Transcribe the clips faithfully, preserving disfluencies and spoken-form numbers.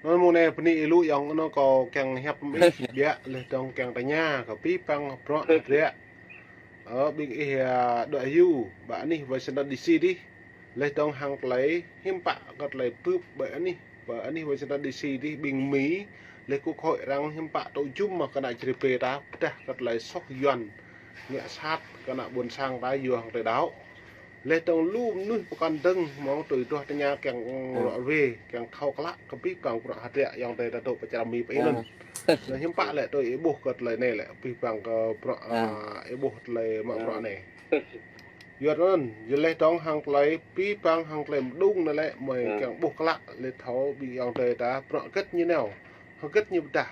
Anŭn mơ̆ng anai bơni ih lu yŏng anŭn kâo kiăng hiăp mơ̆ng ih biă laih dong kiăng tơña kơ abih bang bruă hơdră. Ơ, ƀing ih, a, đuaĭ hyu ƀơi anih Washington D C dih. Laih dong hăng tơlơi hiư̆m pă kơ tơlơi bưp ƀơi anih, ƀơi anih Washington D C dih ƀing Mi, laih kơ khối arăng hiư̆m pă tŭ jum mơ̆ kơ ană čơrơbê ta, pơdah kơ tơlơi soh Yuan ngă sat kơ ană ƀôn sang ta yua hăng tơlơi đaŏ. Laih dong lu mơnuih pơkŏn dơ̆ng mơ̆ng tui duah tơña kiăng ră ruai, kiăng thâo klă kơ abih bang bruă hơdră yŏng adơi ta dŏ pơ čar Mi pơ anŭn. Laih hiư̆m pă lĕ tui ih ƀuh kơ tơlơi anai lĕ abih bang kơ bruă, a, ih ƀuh tơlơi mă bruă anai. Yua anŭn, yua laih dong hăng tơlơi abih bang hăng tơlơi mơđung anai lĕ mơi kiăng ƀuh klă laih thâo ƀing yŏng adơi ta bruă hơget ñu nao, hơget ñu pơdah.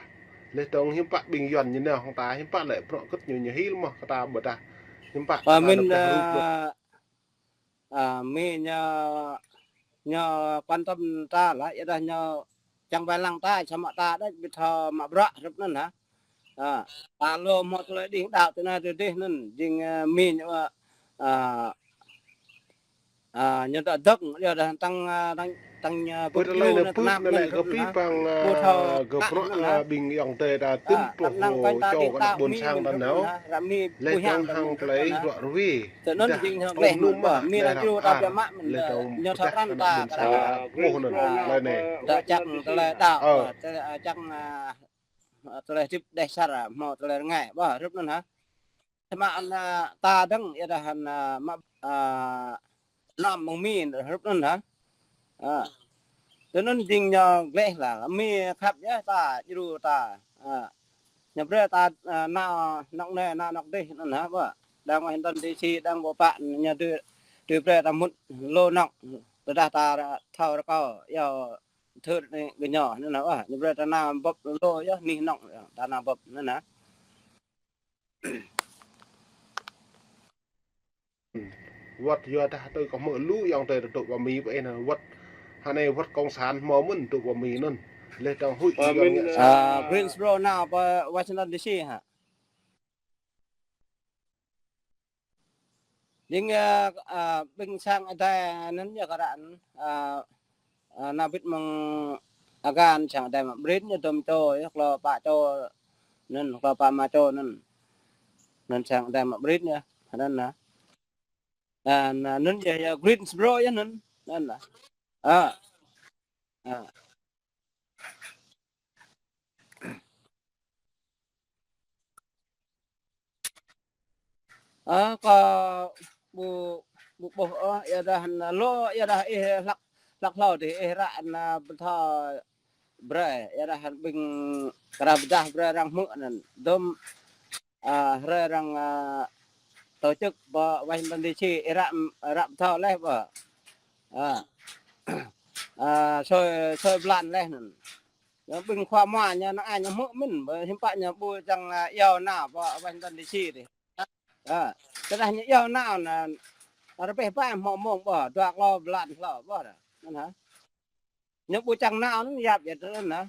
Laih dong hiư̆m pă ƀing Yuan ñu nao hăng ta hiư̆m pă lĕ bruă hơget ñu ñu hil mơ̆ kơ ta pơdah. Hiư̆m pă ta mĭn, pơdah rup, a, a, Mi ñu, ñu quan tâm ta lah, yua dah ñu čang ƀai lăng ta, samơ̆ ta đôč ƀu thâo mă bruă hrup anŭn hă. A, ta lu hmâo tơlơi đing đaŏ tui anai tui adih anŭn, jing, a, Mi ñu, a, a, ñu ta dŏ, yua dah tăng, a, tăng, tăng, a, bưp tơlơi lu anŭn bưp tơnap anŭn lĕ kơ abih bang, a, kơ bruă, a, ƀing yŏng adơi ta tŭm pluh čô kơ ană ƀôn sang ta nao. Laih dong hăng tơlơi ră ruai. Tơ anŭn jing hăng gleh mơ̆n ƀă, Mi lăng jru ta biă mă mơ̆n, ñu thâo krăn ta kơ ƀuh anŭn tơlơi anai. Đa čang tơlơi đaŏ, ơ, tơlơi, a, čang, a, tơlơi hơdip đeh sar, a, hmâo tơlơi rơngai, ƀă, hrup anŭn hă. Samơ̆ anŭn, a, ta dơ̆ng, yua dah anŭn, a, mă, a, anăm mơ̆ng Mi hrup anŭn hă. A. Tơ anŭn jing ñu gleh lah, Mi khăp yơh ta, jru ta. A. Ñu brơi ta, a, nao anŏ anai, nao anŏ adih anŭn hă, ƀă. Đang Washington D C, đang pơpă ñu dưi, dưi brơi ta mŭt lu anŏ. Tơdah ta thâo rơkâo, yua thâo anai gơñu anŭn hă, ƀă. Ñu brơi ta nao bưp lu yơh, anih anŏ, ta nao bưp anŭn hă. Wơ̆t yua dah tui kâo hmư̆ lu yŏng adơi dŏ pơ Mi pơ anai wơ̆t. Hơnai wơ̆t cộng sản hmâo mơ̆n dŏ pơ Mi anŭn. Laih dong huĭ yŏng ngă sat. A, Greensboro nao pơ Washington D C hă. Jing, a, a, ƀing sang adai anŭn yơh kơ arăng, a, a, nao bĭt mơ̆ng Agan sang adai mă Brit ñu dŏm čô yơh, klâo pă čô anŭn, klâo pă rơma čô anŭn. Anŭn sang adai mă Brit ñu, anŭn hă. A, anŭn yơh, yơh Greensboro yơh anŭn, anŭn hă. A. A. A, kâo ƀu, ƀu ƀuh ôh, yua dah anŭn lu, yua dah ih hlăk, hlăk hlâo dih ih ră anŭn pơtô brơi, yua dah ƀing kơ arăng pơdah brơi arăng hmư̆ anŭn. Dŏm, a, hrơi arăng, a, tổ chức pơ Washington D C, ih ră, ră pơtô laih ƀă. A. A, sui, sui blan laih anŭn. Ñu ƀing khua mua ñu năng ai ñu hmư̆ mơ̆n, ƀơi hiư̆m pă ñu ƀu čang, a, iâu nao pơ Washington D C dih. A, tơdah ñu iâu nao anŭn, rơbeh ƀai hmâo mông ƀă, dua klâo blan hlâo ƀă dah. Anŭn hă. Ñu ƀu čang nao anŭn yap yơh tơ anŭn hă.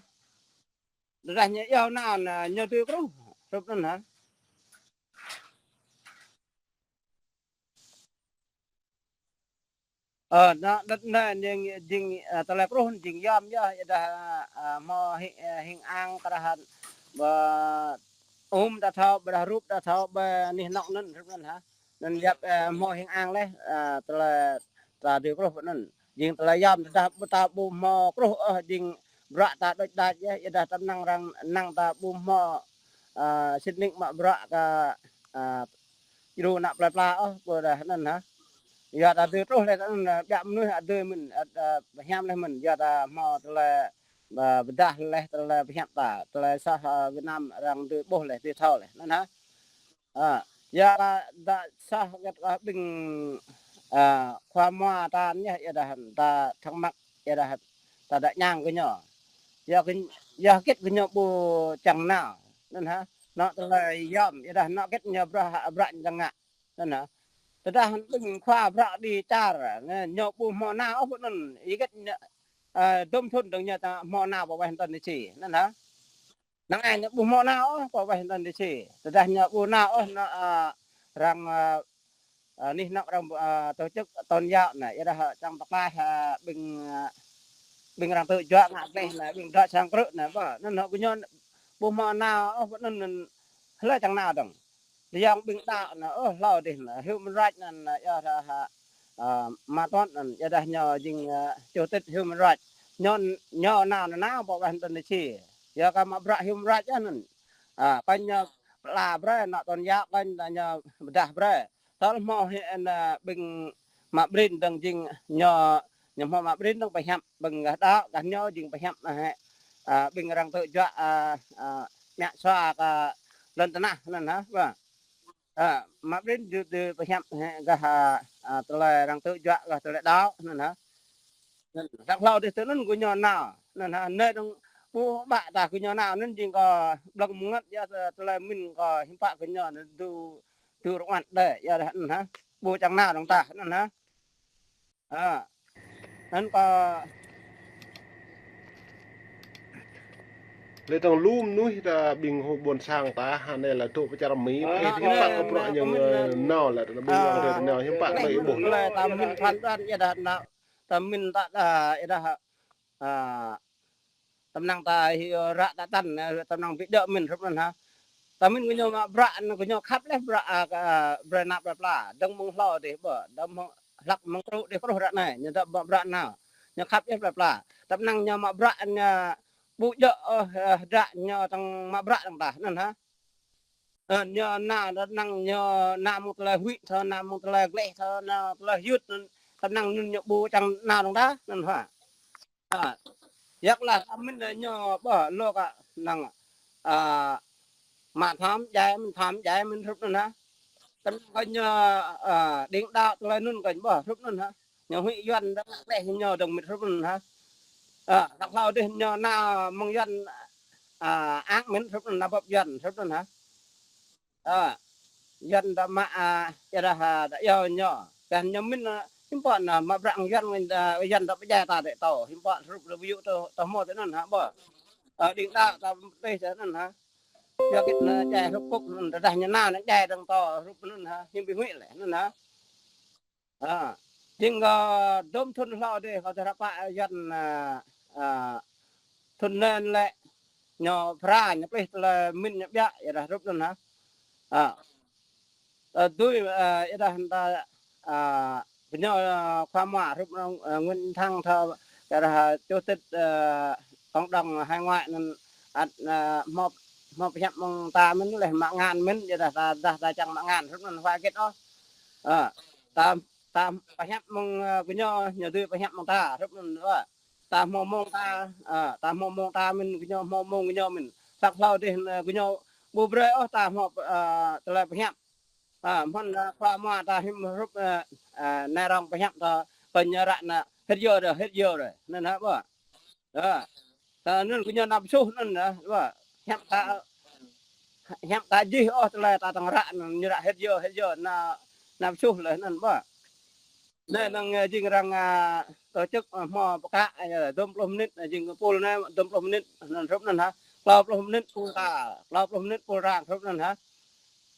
Tơdah ñu iâu nao anŭn, ñu dưi kruh, hrup anŭn hă. Ơ, anŭn đĕt anai jing, jing, ơ, tơlơi kruh jing yom yơh, yua dah, ơ, hmâo hing, ơ, hing ang kơ dah, ƀă, um ta thâo, ƀă dah rup ta thâo, ƀă anih anŏ anŭn, rup anŭn hă. Anŭn yap, ơ, hmâo hing ang laih, ơ, tơlơi ta dưi kruh anŭn. Jing tơlơi yom ta dah, ƀu ta ƀu hmâo kruh ôh, jing bruă ta đôč đač yơh, yua dah tơm năng arăng, năng ta ƀu hmâo, ơ, sĭt nik mă bruă kơ, ơ, djru ană plơi pla ôh, ƀu dah anŭn hă. Yua ta dưi truh laih anŭn, ơ, biă mơnuih ăt dưi mơ̆n, ăt, ơ, pơhiam laih mơ̆n, yua ta hmâo tơlơi, ơ, pơdah laih tơlơi pơhiăp ta, tơlơi soh, ơ, Việt Nam arăng dưi ƀuh laih, dưi thâo laih, anŭn hă. Ơ, yua ta, ta soh hơget kơ ƀing, ơ, khua mua ta anŭn yơh, yua dah ta thắc mắc, yua dah ta dŏ ñang kơ ñu. Yua kơ, yua hơget kơ ñu ƀu čang nao, anŭn hă. Anŏ tơlơi yom, yua dah anŏ hơget ñu bruă, bruă ñu čang ngă. Anŭn hă. Tơdah ƀing khua bruă đĭ čar, ñu ƀu hmâo nao ôh pơ anŭn, ih hơget ñu, ơ, dŏm thŭn dơ̆ng ñu ta hmâo nao pơ Washington D C, anŭn hă. Năng ai ñu ƀu hmâo nao ôh pơ Washington D C. Tơdah ñu ƀu nao ôh, anŏ, ơ, arăng, ơ, ơ, anih anŏ arăng, ơ, tổ chức tôn giáo anai, yua dah čang pơklaih, ơ, ƀing, ơ, ƀing arăng tŭ juă ngă gleh anai, ƀing dŏ sang krư̆ anai, ƀơ. Anŭn hŏ gơñu ƀu hmâo nao ôh, anŭn, anŭn hlơi čang nao dơ̆ng. Tơyŏng ƀing đaŏ anai, ôh, hlâo dih anai, human rights anŭn, anai, yua dah, ha, a, Mã Tuấn anŭn, yua dah ñu jing, a, chủ tịch human rights. Ñu, ñu nao, nao, nao pơ wah Indonesia. Yua kơ mă bruă human rights anŭn. A, kơ ñu pơala brơi, anŏ tôn giáo kơ ñu pơdah brơi. Tơl hmâo hĭ anŭn, a, ƀing mă ƀrin dơ̆ng jing ñu, ñu hmâo mă ƀrin dơ̆ng pơhiăp ƀing gah đaŏ, gah ñu jing pơhiăp, a, hĭ, a, ƀing arăng tŭ juă, a, a, mă sua kơ lŏn tơnah anŭn hă, ƀơ. A, mă ƀrin jing, jing pơhiăp hĭ gah, a, a, tơlơi arăng tŭ juă gah tơlơi đaŏ anŭn hă. Anŭn, ră hlâo dih tơ anŭn gơñu nao. Anŭn hă, anai dơ̆ng ƀu ƀă tah gơñu nao, anŭn jing kơ blơ̆ng mơngăt yua tơ-, tơlơi mĭn kơ hiư̆m pă gơñu anŭn dŏ, dŏ rơngot đơi, yua dah anŭn hă. Ƀu čang nao dơ̆ng tah, anŭn hă. A. Anŭn kơ Lĕ tơ̆ng lu mơnuih ta ƀing hŏ ƀôn sang ta, hă anai lĕ tŭ pơčar Mi, a, pơih hiư̆m pă kơ bruă ñu, a, nao lĕ ta ƀing, a, ta nao hiư̆m pă kơ ih ƀuh. Lĕ ta mĭn phán đoán yua dah nao, ta mĭn ta, a, yua dah, a, tơm năng ta hyu ră ta tăn, a, tơm năng ƀu djơ̆ mĭn hrup anŭn hă. Ta mĭn gơñu mă bruă, gơñu khăp leh bruă, a, kơ, a, brơi ană plơi pla. Dơ̆ng mơ̆ng hlâo dih ƀơ, dơ̆ng mơ̆ng hlăk mơ̆ng truh dih truh ră anai, ñu dŏ mă bruă nao. Ñu khăp leh plơi pla. Tơm năng ñu mă bruă ñu ƀu djơ̆, ơ, hơdră ñu tơ̆ng mă bruă dơ̆ng tah, anŭn hă. Ơ, ñu nao, tơm năng ñu nao mơ̆ng tơlơi huĭ thâo, nao mơ̆ng tơlơi gleh thâo, nao tơlơi hyưt, tơm năng anŭn ñu ƀu čang nao dơ̆ng tah, anŭn hă. A, yua kơ lĕ ta mĭn ñu ƀơ lŏ kơ năng, a, mă tham djai mĭn, tham djai mĭn hrup anŭn hă. Tơm năng kơ ñu, a, đing đaŏ tơlơi anŭn kơ ƀơ hrup anŭn hă. Ñu huĭ Yuan dơ̆ng, gleh ñu dơ̆ng mĭn hrup anŭn hă. A, ră hlâo dih ñu nao mơ̆ng Yuan, a, ang mĭn hrup anŭn, nao bưp Yuan hrup anŭn hă. A, Yuan ta mă, a, yua dah, a, ta iâu ñu. Kơ ñu mĭn, a, hiư̆m pă anŭn, mă bruă Yuan, a, Yuan ta pơdjai ta dêh tơ. Hiư̆m pă hrup lĕ ƀu yua tơ, tơ hmâo tơ anŭn hă, ƀơ. A, đing đaŏ ta pơtih tơ anŭn hă. Yua kơ anŭn djai hrup kŭk anŭn, tơdah ñu nao anŭn djai dơ̆ng tơ, hrup anŭn hă, hiư̆m ƀu huĭ lĕ, anŭn hă. A, jing kơ dôm thŭn hlâo dih, kơ tơră pă Yuan, a, a, thŭn anŭn lĕ ñu phara, ñu pơlih tơlơi mĭn ñu biă, yua dah hrup anŭn hă. A, tơ dưi, a, yua dah ta, a, gơñu, a, khua mua hrup anŭn, a, Nguyễn Thắng thâo, yua dah chủ tịch, a, cộng đồng hải ngoại anŭn ăt, a, hmâo, hmâo pơhiăp mơ̆ng ta mĭn leh mă ngăn mĭn, yua dah ta, dah ta čang mă ngăn hrup anŭn hua hơget ôh. A, ta, ta pơhiăp mơ̆ng, a, gơñu, ñu dưi pơhiăp mơ̆ng ta hrup anŭn ƀơ. Ta hmâo mông ta, a, ta hmâo mông ta mĭn, gơñu hmâo mông gơñu mĭn. Ră hlâo dih, a, gơñu ƀu brơi ôh ta hmâo, a, tơlơi pơhiăp. A, mơ̆n, a, khua mua ta hiư̆m hrup, a, a, nai rong pơhiăp ta, kơ ñu ră anai, hơget yơh, hơget yơh, anŭn hă ƀơ. A, ta anŭn gơñu nao pơsuh anŭn hă, ƀơ. Hiăp ta, hiăp ta jih ôh tơlơi ta tơ̆ng ră anŭn, ñu ră hơget yơh, hơget yơh, nao, nao pơsuh leh anŭn ƀơ. Anai năng, a, jing arăng, a, tổ chức, a, hmâo pơkă, a, dôm pluh mơnit, a, jing pul anai, dôm pluh mơnit, anŭn hrup anŭn hă. Klâo pluh mơnit pul ta, klâo pluh mơnit pul arăng hrup anŭn hă.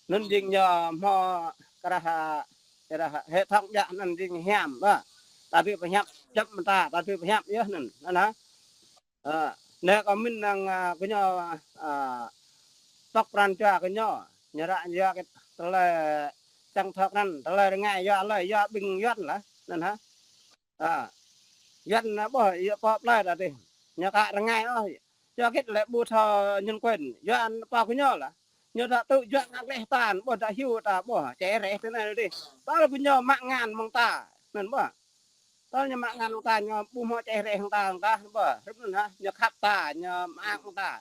Anŭn jing ñu hmâo kơ dah, a, kơ dah hệ thống djă anŭn jing hiam, ƀơ. Ta dưi pơhiăp, čăp mơta, ta dưi pơhiăp yơh anŭn, anŭn hă. A, anai kơ mĭn năng, a, gơñu, a, tŏk pran jua gơñu, ñu ră yua kơ tơlơi čang thâo krăn, tơlơi rơngai yua lơi, yua ƀing Yuan lah, anŭn hă. A, Yuan anai ƀơ, yua pơ plơi ta dih. Ñu ka rơngai ôh, yua hơget lĕ ƀu thâo nhân quyền, Yuan pơ gơñu lah. Ñu dah tŭ juă ngă gleh ta, ƀơ dah hyu ta, ƀơ čeh reh tơ anai dih. Tơl gơñu mă ngăn mơ̆ng ta, anŭn ƀơ. Tơl ñu mă ngăn mơ̆ng ta, ñu ƀu hmâo čeh reh hăng ta, hăng ta, ƀơ, hrup anŭn hă, ñu khăp ta, ñu mơak mơ̆ng ta.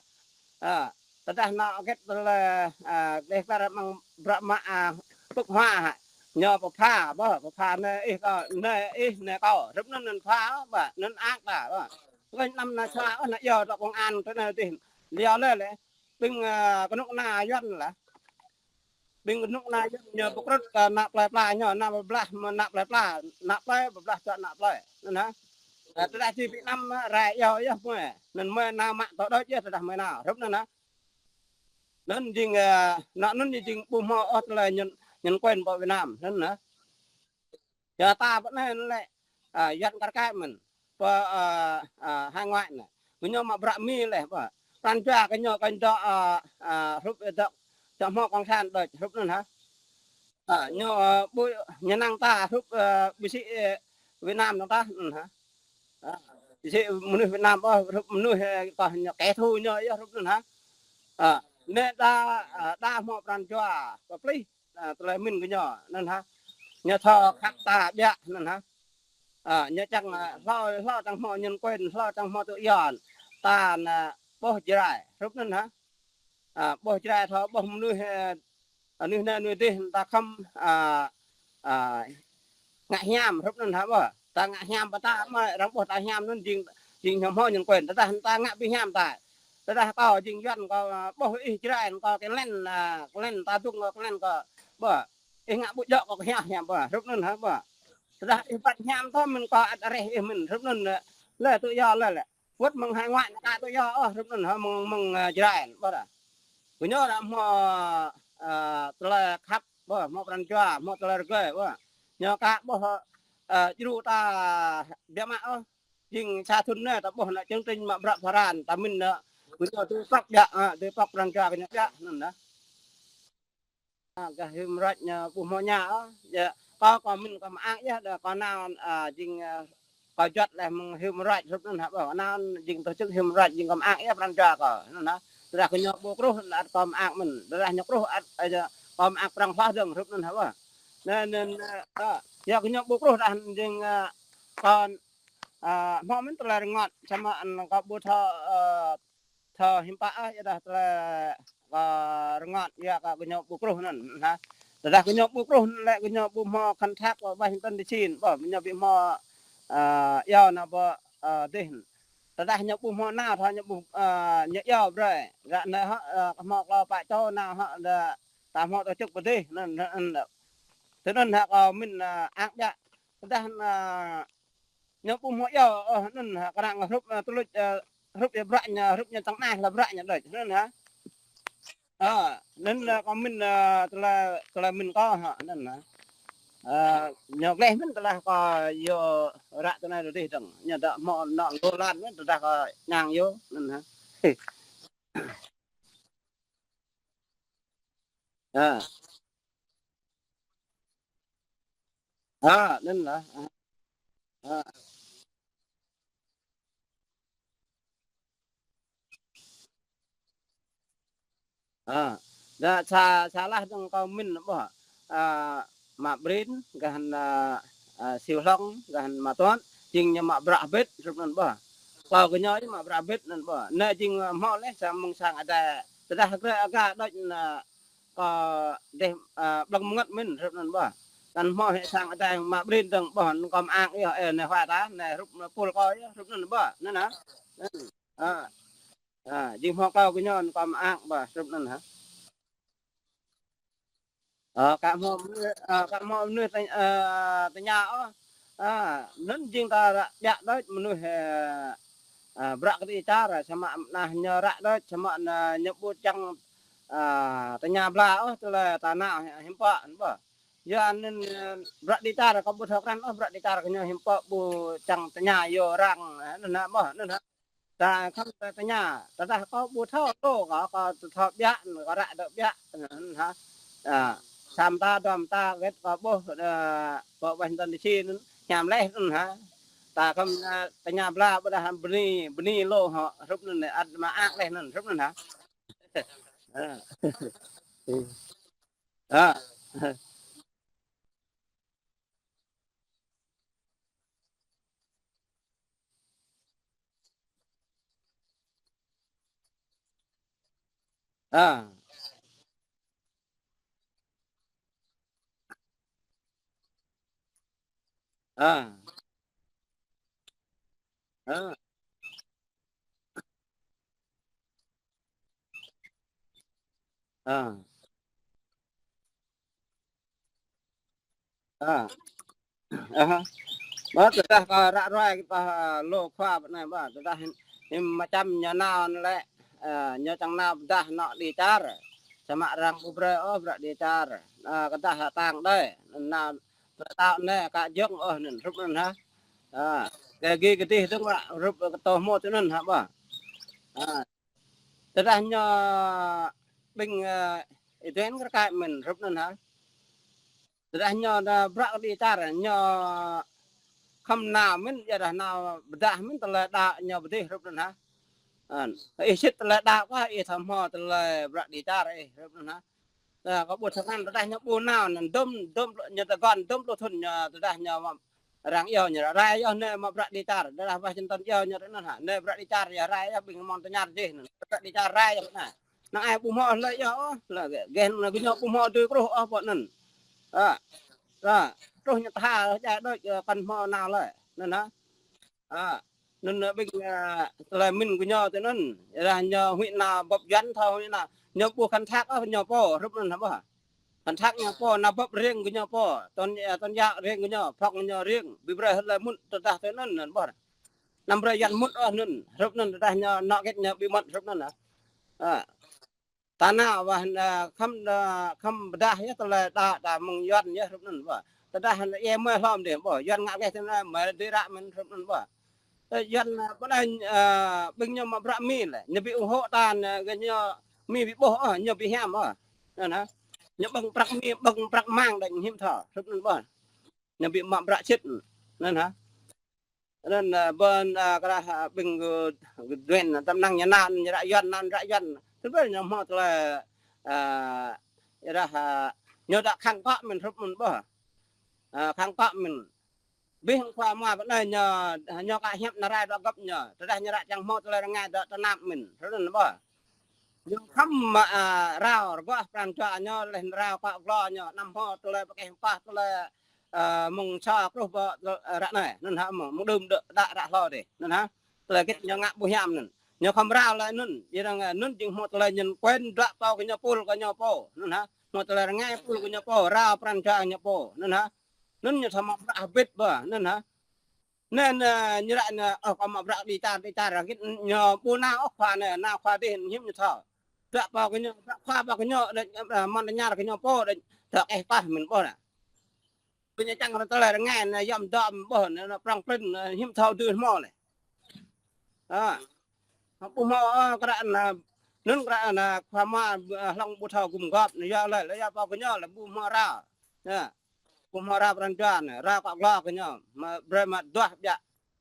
A, tơdah nao hơget tơlơi, a, gleh kar mơ̆ng bruă mă, a, pơ̆k hua hă. Ñu pơpha, ƀơ, pơpha anai ih kâo, anai ih, anai kâo, hrup anŭn anŭn pha, ƀơ, anŭn ak ta, ƀơ. Kơ anăm nao sua, ơ, nao iâu tơ công an, tơ anai dih, liao leh leh. Ƀing, a, kơnuk kơna Yuan lah. Ƀing kơnuk kơna Yuan ñu pơkrŭt kơ ană plơi pla ñu, ană pơblah mơ̆ng ană plơi pla, ană plơi pơblah čô ană plơi. Anŭn hă. A, tơdah či Việt Nam, a, rai iâu yơh mơi. Anŭn mơi nao mă tŏ đôč yơh tơdah mơi nao. Hrup anŭn hă. Anŭn jing, a, anŭn, anŭn jing ƀu hmâo ôh tơlơi nhân, nhân quyền pơ Việt Nam. Anŭn hă. Yua ta pơ anai lĕ, a, Yuan kar kaĭ mơ̆n. pơ, ơ, ơ, hải ngoại anai. Gơñu mă bruă Mi laih, ƀă. Pran jua gơñu kơnh dŏ, ơ, ơ, hrup dŏ, dŏ hmâo cộng sản đôč, hrup anŭn hă. Ơ, ñu, ơ, ƀu, ñu năng ta hrup, ơ, ƀu sĭ, ơ, Việt Nam năng ta, anŭn hă. Ơ, ƀu sĭ mơnuih Việt Nam, ơ, hrup mơnuih, ơ, kơ ñu kẻ thù ñu, yơh, hrup anŭn hă. Ơ, anai đa, ơ, đa hmâo pran jua, pơplih, ơ, tơlơi mĭn gơñu, anŭn hă. Ñu thâo khăp ta ƀiă, anŭn hă. Ơ, ñu čang, ơ, hlâo, hlâo čang hmâo nhân quyền, hlâo čang hmâo tự do. Ta anai ƀuh Jrai, hrup anŭn hă. Ơ, ƀuh Jrai thâo ƀuh mơnuih, ơ, mơnuih anai mơnuih adih ta khŏm, ơ, ơ, ngă hiam, hrup anŭn hă ƀă. Ta ngă hiam pơ ta mơ̆ arăng ƀuh ta hiam anŭn jing, jing hmâo nhân quyền. Tơdah ta ngă ƀu hiam ta. Tơdah kâo jing Yuan kâo, ơ, ƀuh ih Jrai kâo kơlen, ơ, kơlen ta dŭng kâo kơlen kâo. Ƀă. Ih ngă ƀu djơ̆ kâo kơ hiam hiam ƀă. Hrup anŭn hă ƀă. Tơdah ih ƀuăn hiam tơl mĭn kâo ăt areh ih mĭn. Hrup anŭn, ơ, lĕ tự do lĕ lĕ. Wơ̆t mơ̆ng hải ngoại anai ka tự do, ơ, hrup anŭn hă mơ̆ng, mơ̆ng, ơ, Jrai ƀă. Gơñu đa hmâo, ơ, tơlơi khăp, ƀă, hmâo pran jua, hmâo tơlơi rơgơi, ƀă. Ñu ka ƀuh, ơ, djru ta biă mă, ơ, jing sa thŭn anai ta ƀuh anai chương trình mă bruă Pharan, ta mĭn anai, gơñu tui pŏk biă, ơ, tui pŏk pran jua gơñu biă, anŭn anai. Ơ, gah Hiêm Reach ñu ƀu hmâo ñă, ơ, yơh, kâo, kâo mĭn kâo mơak yơh, đa kâo nao, ơ, jing, ơ, kâo juăt laih mơ̆ng Hiêm Reach hrup anŭn hă ƀă. Nao jing tổ chức Hiêm Reach jing kâo mơak yơh pran jua kâo. Anŭn hă. Tơdah gơñu ƀu truh ăt kâo mơak mơ̆n. Tơdah ñu truh ăt, ơ, yơh, kâo mơak prŏng hloh dơ̆ng hrup anŭn hă ƀă. Anŭn, anŭn, ơ, ơ, yơh gơñu ƀu truh dah jing, ơ, kâo, ơ, hmâo mơ̆n tơlơi rơngot samơ̆ anŭn kâo ƀu thâo, ơ, thâo hiư̆m pă, ơ, yơh dah tơlơi, ơ, rơngot yơh kơ gơñu ƀu truh anŭn hă. Tơdah gơñu ƀu truh anŭn lĕ gơñu ƀu hmâo khăn thak kơ Washington D C ƀă, gơñu ƀu hmâo, ơ, iâu nao ƀă, ơ, dih. Tơdah ñu ƀu hmâo nao thâo ñu ƀu, ơ, ñu iâu brơi. Ră anai hă, ơ, hmâo klâo pă čô nao hă đa ta hmâo tổ chức pơ dih anŭn, anŭn, anŭn. Tui anŭn hă kâo mĭn, ơ, ak biă. Tơdah, ơ, ñu ƀu hmâo iâu, ơ, anŭn hă, kơnang hrup, ơ, tơluč, ơ, hrup yơh bruă ñu, hrup ñu tơnah lĕ bruă ñu đôč, anŭn hă. Ơ, anŭn, ơ, kâo mĭn, ơ, tơlơi, tơlơi mĭn kâo hă, anŭn hă. Ơ, ñu gleh mĭn tơlơi kâo yua ră tơ anai dih dơ̆ng. Ñu đa hmâo anŏ lô lan mĭn tơdah kâo ñang yua, anŭn hă. Ơ. Ơ, anŭn lah. Ơ. Ơ. Đa sa, salah dơ̆ng kâo mĭn ƀă. Ơ, mă Brin, gah anŭn, ơ, ơ, Siu Hlŏng, gah anŭn mă Tuan, jing ñu mă bruă hơbĭt, hrup anŭn ƀă. Kâo gơñu mă bruă hơbĭt anŭn ƀă. Anai jing, ơ, hmâo laih sa mơ̆ng sang adai. Tơdah grê aga đôč anŭn, ơ, kâo dêh, ơ, blơ̆ng mơngơ̆t mĭn hrup anŭn ƀă. Kăn hmâo hĕ sang adai mă Brin dơ̆ng ƀă, anŭn kâo mơak yơh, ơ, anai hua ta, anai hrup, anai pul kâo yơh, hrup anŭn ƀă, anŭn hă. Anŭn, ơ, ơ, jing hmâo kâo gơñu anŭn kâo mơak ƀă, hrup anŭn hă. Ơ, ka hmâo mơnuih, ơ, ka hmâo mơnuih tơñ-, ơ, tơña ôh. Ơ, anŭn jing ta ră biă đôč mơnuih, ơ, ơ, bruă kơđi čar, samơ̆ anai ñu ră đôč, samơ̆ anai ñu ƀu čang, ơ, tơña bla ôh, tơlơi ta nao hiư̆m pă, anŭn ƀă. Yua anŭn, ơ, bruă kơđi čar kâo ƀu thâo krăn ôh, bruă kơđi čar gơñu hiư̆m pă ƀu čang tơña yua arăng, anŭn hă, ƀă, anŭn hă. Ta khŏm ta tơña, tơdah kâo ƀu thâo hlô kâo, kâo thâo biă, kâo ră dŏ biă, anŭn hă. Ơ, sa mta, dua mta, wơ̆t kâo ƀuh, ơ, pơ Washington D C anŭn, hiam laih anŭn hă. Ta khŏm, ơ, tơña bla ƀôdah bơni, bơni hlô hŏ, hrup anŭn, ăt mơak laih anŭn, hrup anŭn hă. Ơ. Ơ. Ơ. Ơ. Ơ. Ơ. Ơ. Ơ hă. Ƀă tơdah kâo ră ruai kơ ta hlô khua ƀă anai ƀă. Tơdah hiư̆m, hiư̆m mơčăm ñu nao anŭn lĕ, ơ, ñu čang nao pơdah anŏ kơđi čar. Samơ̆ arăng ƀu brơi ôh bruă kơđi čar. Ơ, kơdah hă tang đơi. Nao pơdah anai ka jơ̆ng ôh anŭn, hrup anŭn hă. Ơ. Kơ gih kơ dih dơ̆ng wă hrup kơ tơhmô tui anŭn hă ƀă. Ha. Tơdah ñu ƀing, ơ, Êđen kơ rơkai mơ̆n hrup anŭn hă. Tơdah ñu dah bruă kơ dêh čar, ñu khŏm nao mơ̆n, yua dah nao pơdah mơ̆n tơlơi đaŏ ñu pơdih hrup anŭn hă. Ơ, ih sĭt tơlơi đaŏ kơ ih thâo hmâo tơlơi bruă dêh čar ih hrup anŭn hă. Ơ, kơ ƀu thâo ngăn tơdah ñu ƀu nao anŭn dŭm, dŭm, ñu tơguan dŭm pluh thŭn ñu tơdah ñu mă arăng iâu ñu rai yơh anai mă bruă dêh čar, tơdah wah čơntăn iâu ñu anŭn hă. Anai bruă dêh čar yơh rai yơh ƀing mơ̆ng tơñar dih anŭn. Bruă dêh čar rai yơh anai. Năng ai ƀu hmâo hlơi yơh ôh, lĕ geh, geh anai gơñu ƀu hmâo tui kruh ôh pô anŭn. Ơ, ơ, truh ñu tha, jai đôč, ơ, kăn hmâo nao lĕ. Anŭn hă. Ơ, anŭn, ơ, ƀing, ơ, tơlơi mĭn gơñu tui anŭn. Yua dah ñu huĭ nao bưp Yuan thâo huĭ nao. Ñu ƀu khăn thak ôh ñu pô, hrup anŭn hă ƀă. Khăn thak ñu pô, nao bưp riêng gơñu pô. Tôn, ơ, tôn giáo riêng gơñu, phŏk ñu riêng. Ƀu brơi hlơi mŭt tơdah tui anŭn anŭn ƀă. Anăm brơi Yuan mŭt ôh anŭn, hrup anŭn tơdah ñu nao gĕt ñu ƀu mŭt hrup anŭn hă. Ơ. Ta nao wah, ơ, khŏm, ơ, khŏm pơdah yơh tơlơi đaŏ ta mơ̆ng Yuan yơh hrup anŭn ƀă. Tơdah ih mơi hlŏm dih ƀă, Yuan ngă geh tui anai mơi dưi ră mơ̆n hrup anŭn ƀă. Ơ, Yuan, ơ, pơ anai, ơ, ƀing ñu mă bruă Mi lĕ, ñu ƀu ủng hộ ta, ơ, gơñu Mi ƀu ƀuh ôh, ñu ƀu hiam ôh. Anŭn hă. Ñu ƀơ̆ng prăk Mi, ƀơ̆ng prăk mang đôč hiư̆m thâo hrup anŭn ƀă. Ñu ƀu mă bruă sĭt. Anŭn hă. Anŭn, ơ, ƀơi, ơ, krah, ơ, ƀing gơ̆, gơ̆ Duên, tơm năng ñu nao, ñu ră Yuan, nao ră Yuan. Tơl ƀơi ñu hmâo tơlơi, ơ, yua dah, ơ, ñu đaŏ khăng kŏ mơ̆n hrup anŭn ƀă. Ơ, khăng kŏ mơ̆n. Ƀing khua mua pơ anai ñu, ñu ka hiăp nao rai dŏ găp ñu. Tơdah ñu ră čang hmâo tơlơi rơngai dŏ tơnap mơ̆n hrup anŭn ƀă. Ñu khŏm mă, ơ, rao rơgoh pran jua ñu, laih rao kŏ glô ñu, anăm hmâo tơlơi pơkeh pah tơlơi, ơ, mơ̆ng sa kruh ƀă, ơ, ră anai, anŭn hă mơ̆ng, mơ̆ng đưm đă, đă ră hlâo dih, anŭn hă. Tơlơi gĕt ñu ngă ƀu hiam anŭn. Ñu khŏm rao lĕ anŭn, yua dah, ơ, anŭn jing hmâo tơlơi ñu kuen dŏ pô kơ ñu pul kơ ñu pô, anŭn hă. Hmâo tơlơi rơngai pul kơ ñu pô, rao pran jua ñu pô, anŭn hă. Anŭn ñu thâo mă bruă hơbĭt ƀă, anŭn hă. Anŭn, ơ, ñu ră anai, ơ, kâo mă bruă dêh čar, dêh čar, gĕt ñu ƀu nao ôh khua anai, nao khua dih hiư̆m ñu thâo. Dŏ pô kơ ñu, dŏ khua pô kơ ñu, đĕ, ơ, mơ̆n tơñar kơ ñu pô, đĕ, dŏ keh pah mơ̆n ƀă. Ƀing ñu čang tơlơi rơngai anai, yom dŏm ƀă, anai, anai, prŏng plĭn, anai, hiư̆m thâo dưi hmâo lĕ. Ơ. Ƀu hmâo, ơ, kră anai, anŭn kră anai, khua mua, ơ, hlŏng ƀu thâo gum gŏp, anai, yua lĕ, lĕ yua pô kơ ñu lĕ ƀu hmâo rao. Ơ. Ƀu hmâo rao pran jua anai, rao kŏ glô kơ ñu, mă brơi mă duah biă.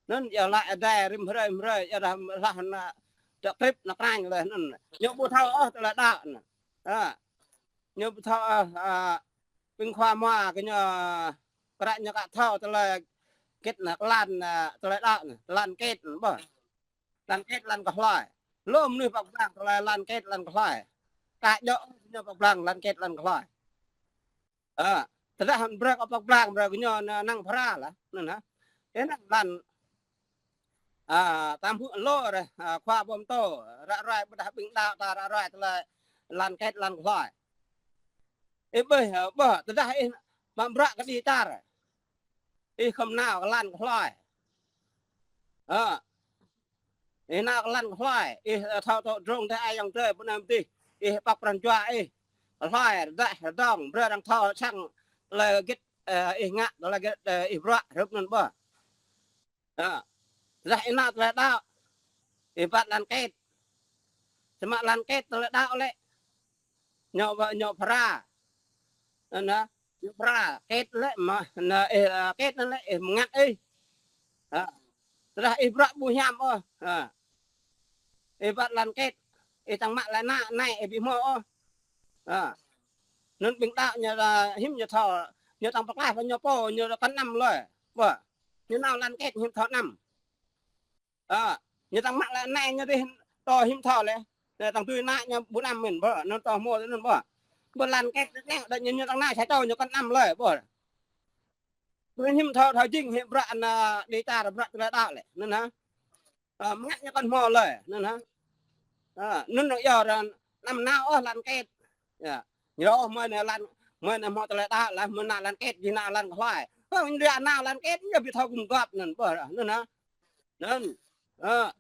Anŭn yua laĭ adai rĭm hrơi, rĭm hrơi, yua dah hlah anai, dŏ krĭp anai krăn lĕ anŭn. Ñu ƀu thâo ôh tơlơi đaŏ anai. Ơ. Ñu ƀu thâo ôh, ơ, ƀing khua mua kơ ñu, kră ñu ka thâo tơlơi gĕt anai, kơ lan, ơ, tơlơi đaŏ anai, kơ lan gĕt anai ƀă. Lan gĕt, lan kơ hloi. Lu mơnuih pơk pơblang tơlơi lan gĕt, lan kơ hloi. Ka djơ̆ ñu pơk pơblang lan gĕt, lan kơ hloi. Ơ, tơdah hăn brơi kơ pơk pơblang, brơi kơ ñu năng phara lah, anŭn hă. Ơ, năng lan, ơ, tam hŭ lô rĕ, ơ, khua ƀôm tô, ră ruai ƀôdah ƀing đaŏ ta ră ruai tơlơi lan gĕt, lan kơ hloi. Ih ƀơi, ơ, ƀă, tơdah ih mă bruă kơ dêh čar. Ih khŏm nao kơ lan kơ hloi. Ơ. Ih nao kơ lan kơ hloi, ih, ơ, thâo tŏ drông tơ ai ayŏng adơi, pơ anai pơ adih, ih pŏk pran jua ih. Kơ hloi, rơđah, rơdŏng, brơi arăng thâo săng, tơlơi gĕt, ơ, ih ngă, tơlơi gĕt, ơ, ih bruă, hrup anŭn ƀă. Ơ. Tơdah ih nao tơlơi đaŏ, ih ƀă lan gĕt. Samơ̆ lan gĕt tơlơi đaŏ lĕ. Ñu ƀă, ñu phara. Anŭn hă, ñu phara, gĕt lĕ mă, anai, ơ, gĕt anŭn lĕ, ơ, mơngăt ih. Hă. Tơdah ih bruă ƀu hiam ôh. Hă. Ih ƀă lan gĕt, ih čang mă lĕ anai, anai ih ƀu hmâo ôh. Hă. Anŭn ƀing đaŏ ñu, ơ, hiư̆m ñu thâo, ñu čang pơklaih pơ ñu pô, ñu kăn anăm lơi. Ƀă. Ñu nao lan gĕt hiư̆m thâo anăm. Ơ, ñu čang mă lĕ anai ñu dih tơ hiư̆m thâo lĕ. Anai čang tui anai ñu ƀu anăm mơ̆n ƀă, anŭn tơ hmâo anŭn ƀă. Ƀă lan gĕt anai, đa ñu, ñu čang nao sa čô ñu kăn anăm lơi ƀă. Ƀă hiư̆m thâo, thâo jing hiư̆m bruă anai dêh čar bruă tơlơi đaŏ lĕ. Anŭn hă. Ơ, mơngăt ñu kăn hmâo lơi. Anŭn hă. Ơ, anŭn năng yua dah anăm nao ôh lan gĕt. Yơh. Ñu ôh mơi anai lan, mơi anai hmâo tơlơi đaŏ lah, mơi nao lan gĕt, jing nao lan kơ hloi. Ơ, ñu dah nao lan gĕt, ñu ƀu thâo gum gŏp anŭn ƀă, anŭn hă. Anŭn. Ơ.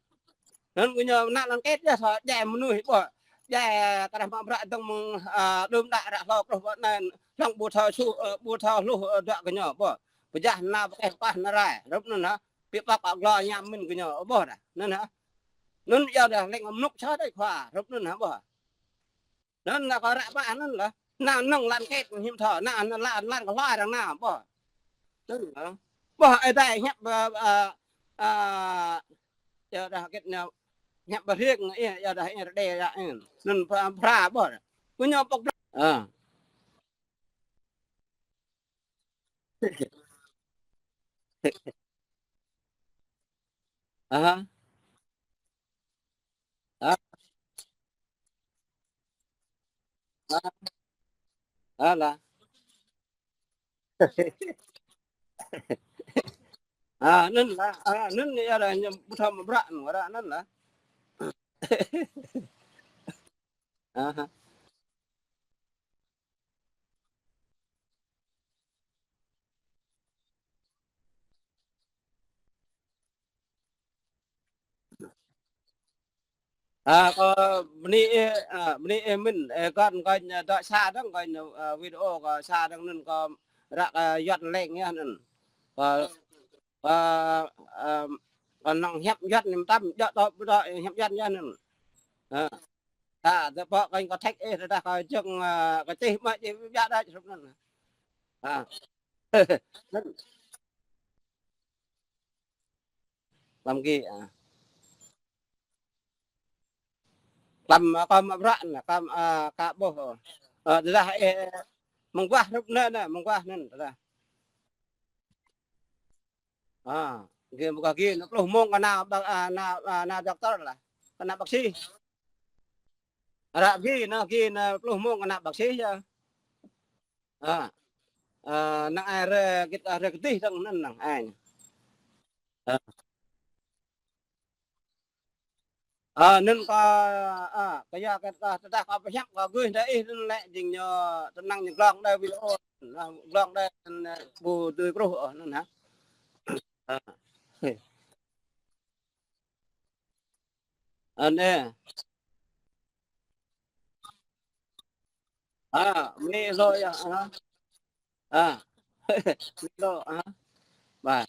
Anŭn kơ ñu nao lan gĕt yơh, thâo djai mơnuih ƀă. Djai kơ dah mă bruă dơ̆ng mơ̆ng, ơ, đưm đă ră hlâo kruh ƀă anai, hlŏng ƀu thâo su, ơ, ƀu thâo hluh, ơ, dŏ kơ ñu ƀă. Pơjah nao pơkeh pah nao rai, hrup anŭn hă. Ƀiă pă kơ glô ñam mĭn kơ ñu, ƀuh dah. Anŭn hă. Anŭn yua dah lĕ mơnŭk čô đôč khua, hrup anŭn hă, ƀuh. Anŭn lah kơ ră ƀă anŭn lah. Nao nŏng lăn kĕt hiam thâo, nao lăn, lăn kơ hloi arăng nao, ƀuh. Anŭn lah. Ƀuh, ơi adai hiăp, ơ, ơ, ơ, yua dah kĕt ñu, hiăp ƀơ̆ hriêng, ih, yua dah ih rơđê yă, ih. Anŭn phra, phra, ƀuh. Kơ ñu pŏk, ơ. Aha. Ah. Ah. Alah. Ah, anŭn lah. Ah, anŭn yua dah ñu ƀu thâo mă bruă anŭn, dah anŭn lah. Aha. Ah, kơ bơni ih, ah, bơni ih mĭn, ơ, kơn kơ ñu dŏ sa dơ̆ng kơ ñu, ơ, video kơ sa dơ̆ng anŭn kơ ră kơ Yuan leng yơh anŭn. Kơ, kơ, ơ, kơ nŏng hiăp Yuan ñu mơtam, dŏ dŏ dŏ hiăp Yuan yơh anŭn. Ah. Ha, tơpă kơ kơ thek ih, tơdah kơ jơ̆ng, ơ, kơ čih mă čih biă dah hrup anŭn. Ha. Anŭn. Lăm gih, ah. Lăm, ơ, kơ mă bruă anŭn, kơ, ơ, kơ ƀuh. Ơ, tơdah ih mơguah hrup anŭn, anŭn, mơguah anŭn, tơdah. Ha, gih mơguah gih, anŭn pluh mông kơ nao ƀă, ơ, nao, ơ, nao doktor lah. Kơ nao bác sĩ. Ră gih anŭn, gih anŭn pluh mông kơ nao bác sĩ yơh. Ha. Ơ, năng ai rơ, git, ơ, rơ kơdih dơ̆ng anŭn năng ai. Ha. Ơ, anŭn kơ, ơ, kơ yua kơ, ơ, tơdah kơ pơhiăp kơ gih dah ih anŭn lĕ jing ñu tơnăng ñu glông đơi video, ơ, glông đơi, ơ, ƀu dưi kruh, ơ, anŭn hă. Ơ. Anŭn ơ. Ah, mơni lô yơh, ah. Ah. Mơni lô, ah. Ba.